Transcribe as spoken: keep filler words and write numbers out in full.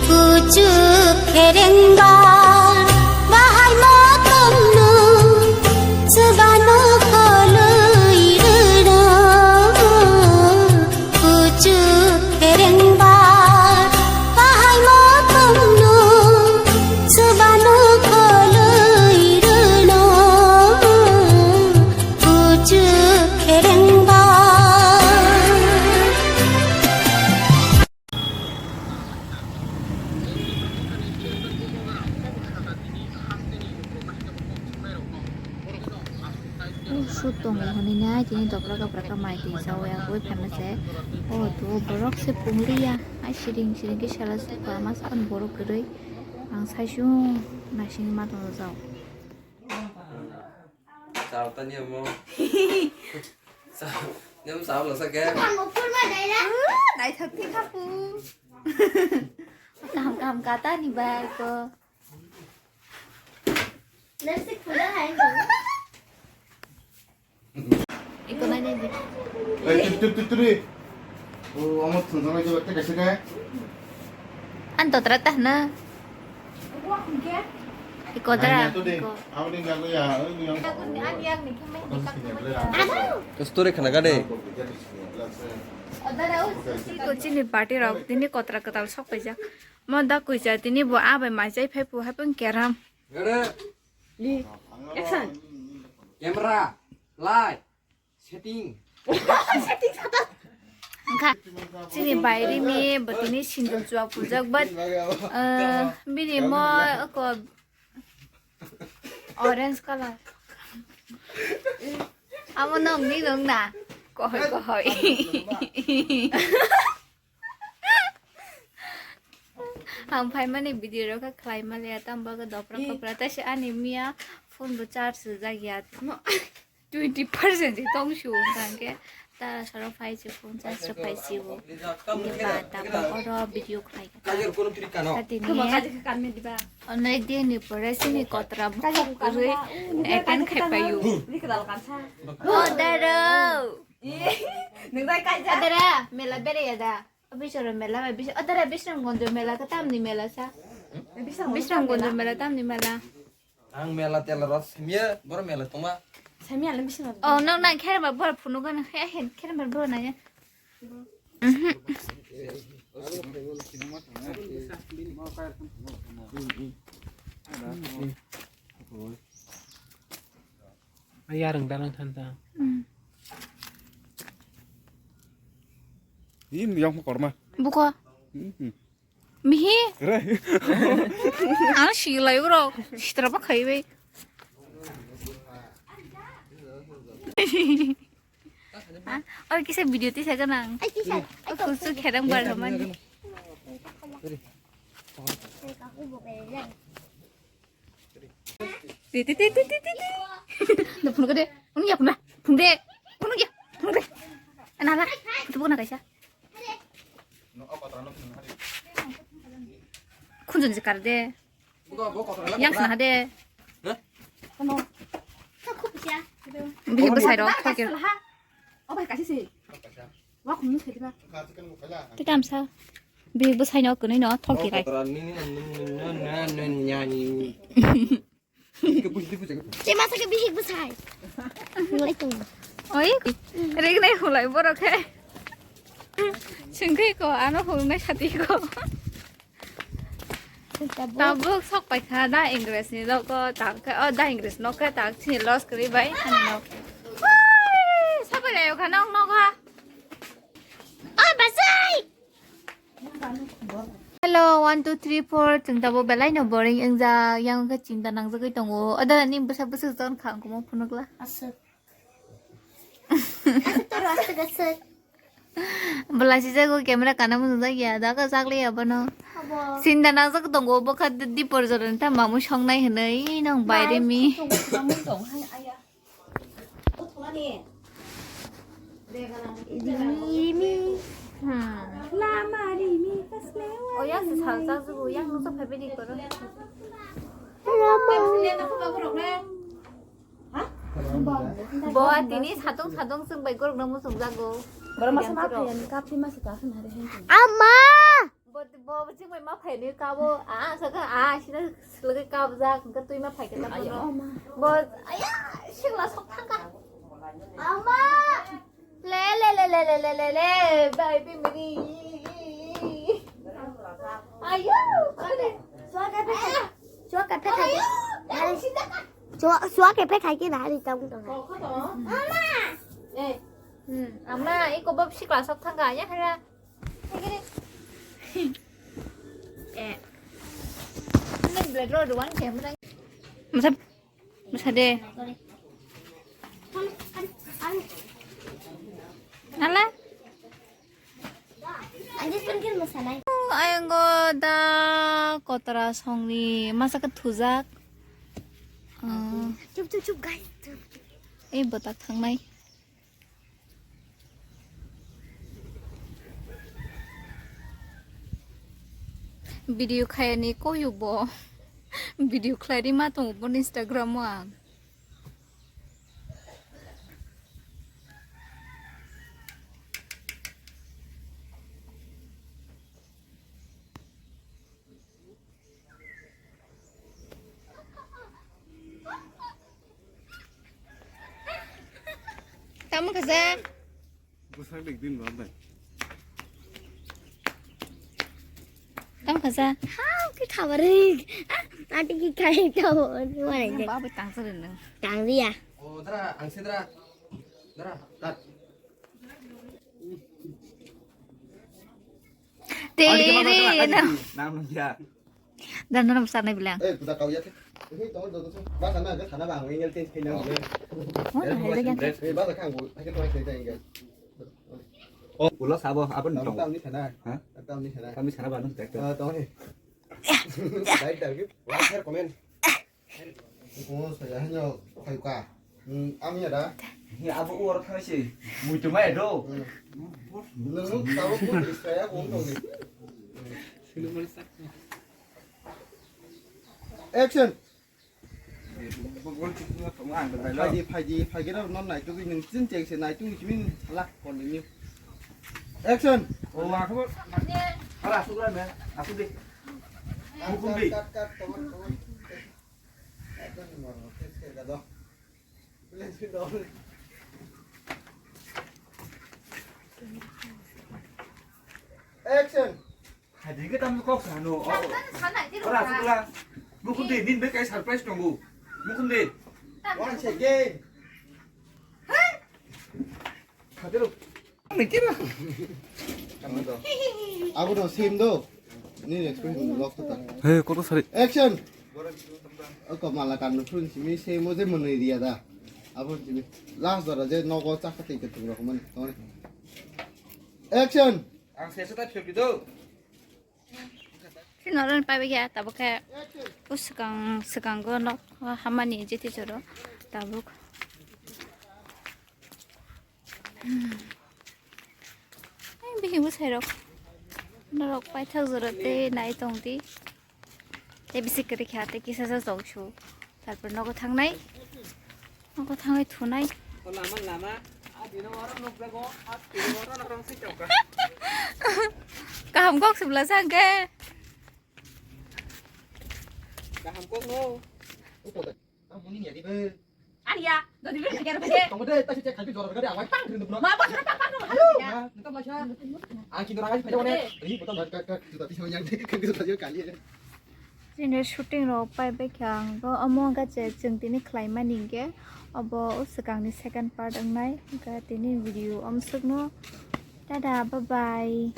Kuchuk kherengba bahai motomno chwbano koloi rwno. Kuchuk kherengba bahai motomno chwbano koloi rwno. Kuchuk kherengba. Shoot tongo hwnwi na tini dopra dopra khe mai twi chawi agwi phaima se. O to borok se pungliya. Ai siring siring khe sala sukha ma sakani borok kwrwi. Ang saichung naising ma tongo jao. Chao ta niya mo. Chao, niya mo chao lo sa ke. Ang upor ma dai la. Naithok thik kha pu. Kaham kaham kata ni bai ko. Nasi khula hai ko. Iko nai nai di. Eh, tut, tut, tut, tut, tut. Oh, amo thung thung aja batte kaisa ke. An to tra ta na. Iko tra. Iko. Story khana gade. Iko chini party rok tini kotra kwtal sok paijak. Mo da kuisa tini bo abai mai chai phai pu hai pung keram. Ready? Action. Camera, light, setting. Wngkha chini bairimi botini sindur chua pujak, but, uh, bini mo ko orange color. Amo nong ni nong na kohoi kohoi. Ang phaimani video rok khe khlai maliya, tamo bagwi dopra kopra. Tei se ani miya phone bo charge swijak ya. Twenty percent se tong su wngkha hwnkhe ta soro phai se phone charge rok phai se bo. Hwnkhe ba tamo oro video khlai kha. Tini onek din ni pore sini kotra bukhuk kwrwi attend khai paio. O daro. Dara mela beraya da. Bisoro mela bai, bis-, o dara Bisramganj mela khe tamni mela sa? Bisramganj mela tamni mela? Ang mela tela rot samya, boro mela tongma. Samya le Bisramganj. Oh, nang nang kherba bor phunuk gana, he, he, kherba bor nanya. Mhm. Yareng danang thanta. Hmm. Ih, yang korma. Buko. Mhm. Mihi. Re. Ang silai uro. Sitra pa khai bai. Ha? Oi kisa video tisa ganang. Ai kisa. Oi kusu kherang bar man. Ti, ti, ti, ti, ti, ti. Na phone ko de. Phone ya, phone. Phone de. Phone ya. Phone de. Ana na. Itu bukan kaisa. Khunjun je kar de. Yang sana de. Hah? Kono. Bihik bwsai rok. Obai kasi si. Wa khum ni khedi ba. Ti tamsa. Bihik bwsai no kwnwi no thok kirai. Te masa ke bihik bwsai. Oi, ringnai hulai borok khe. Singkhe ko ano hulnai sati ko. Tabuk sok paikha da English ni nogo tak khe, o da English nok khe tak chini loss kwrwi bai ani nok. Oi, sabai layo kha nok nok ha. O basai. Hello, one, two, three, four. Chwng tabuk belai no boring wngjak, yang khe chinta nangjagwi tongo. O da ni bwsa bwswk jon kha ang kumo phunukla. Aswk. Aswk toro aswk aswk. Bwlai sijago camera kana mwngjak ya, da ka chakli ya bono. Abo. Chinta nangjak tongo, bokha di-, dipor jorani ta mamui songnai hwnwi, nang bai rimi. Bai, tong, tong, tong, hai, aya. Rimi. Hmm. Lama rimi, kasne wa. Oh, yang sal chakjago, yang nukjak phaibai di koro. Lama. Bo tini satung satung chwng bai gorokno muchungjago. Borok masa ma phiyani kaphi masa ta khna hari hen. Ama! Bo Bo chingbai ma phaini kabo, a saka a sida silagwi kabjak, hwnkhe twi ma phaikhe ta bono. Bo aya sikla sok thangkha. Ama! Le le le le le le le le, baby mini. Ayo, kare. Suaka pekha. Suaka pekha. Ayo, hari. Suaka pekha ki hari kamu to. Ama! Eh. Hmm, ama iko bob sikla sok thangkha ya hara. Eh. Masa, masa de. Nala? Ayanggo da kotra songni masa ke thujak. Chup, chup, chup, guys. Eh, botak thangnai. Video khayani koyuk bo. Video khlaidi ma tongo bo Instagram o ang. Tamo khaja. Bwsak dik din rw nai. Tamo khaja. Hau ke khabarik. Ah, ati ki khai tamo. Mana je. Babu tangsa rw nang. Tang dia. Oh, dara, ang se dara. Dara, tat. Tere na. Nam ya. Dan nam sa na bilang. Eh, kuda kau ya. Eh, tong do do. Ba sana ga sana ba ang engel ten kena. Oh, eh, ada kan. Eh, ba ka ang bu, aja to sai engel. Oh, ulo sabo apa nih? Tam ni sana. Hah? Tam ni sana. Kami sana ba nung tak. Ah, tong ni. Dai dai. Wah, share comment. Oh, saya hanya kayu ka. Hmm, ami ada. Ni abu ur thang si. Mutu mai do. Hmm. Nung tahu pun saya kong tong ni. Action. Phaidi, phaidi, phaidi rok non nai tugui nung chin cheng se nai tugui chimi sala continue. Action. Oh, aku. Hala, aku lah, men. Aku deh. Aku pun deh. Cut, cut, cut, tolong, tolong. Cut, cut, tolong. Cut, cut, cut, tolong. Action. Hadi ke tam kok sano. Ora sukla. Mukun de nin be kai surprise tongo. Mukun de. Once again. Hadi lo. Abo no same do. Ni expression lock ta. He, koto sari. Action. O ko mala kan no phun simi same o je mwnwi riya da. Abo simi last dora je nogo chakha tei tei rok man. Action. Ang sesa ta phirki do. Sino ron pai bikya tabuk khe. Action. O swkang, swkango nok hamani jiti joro tabuk. Ai, bihik bwsai rok. Norok paithak jora tei nai tong di. Tei bisi kwrwi kha tei kisa sa chok su. Tarpor nogo thangnai. Nogo thangwi thunai. Lama, lama. Kaham kok sibla sangke. Kaham kok no. Ang buni ni adi be. Ariya, dodi be kaya be. Tong de, ta si cek kali jora kali awai pang rin dukno. Ma ba sa pang pang no. Ayo. Ma, nta ma sa. Ang kini rang aja pede one. Ri, betul. Kat, kat, kat, juta tiga yang de, kan juta tiga kali ya. Chini shooting rok pai bai kha ang go omo ga che chwng tini khlai mani ge obo o swkang ni second part wngnai ga tini video om swkno. Tada, bye bye.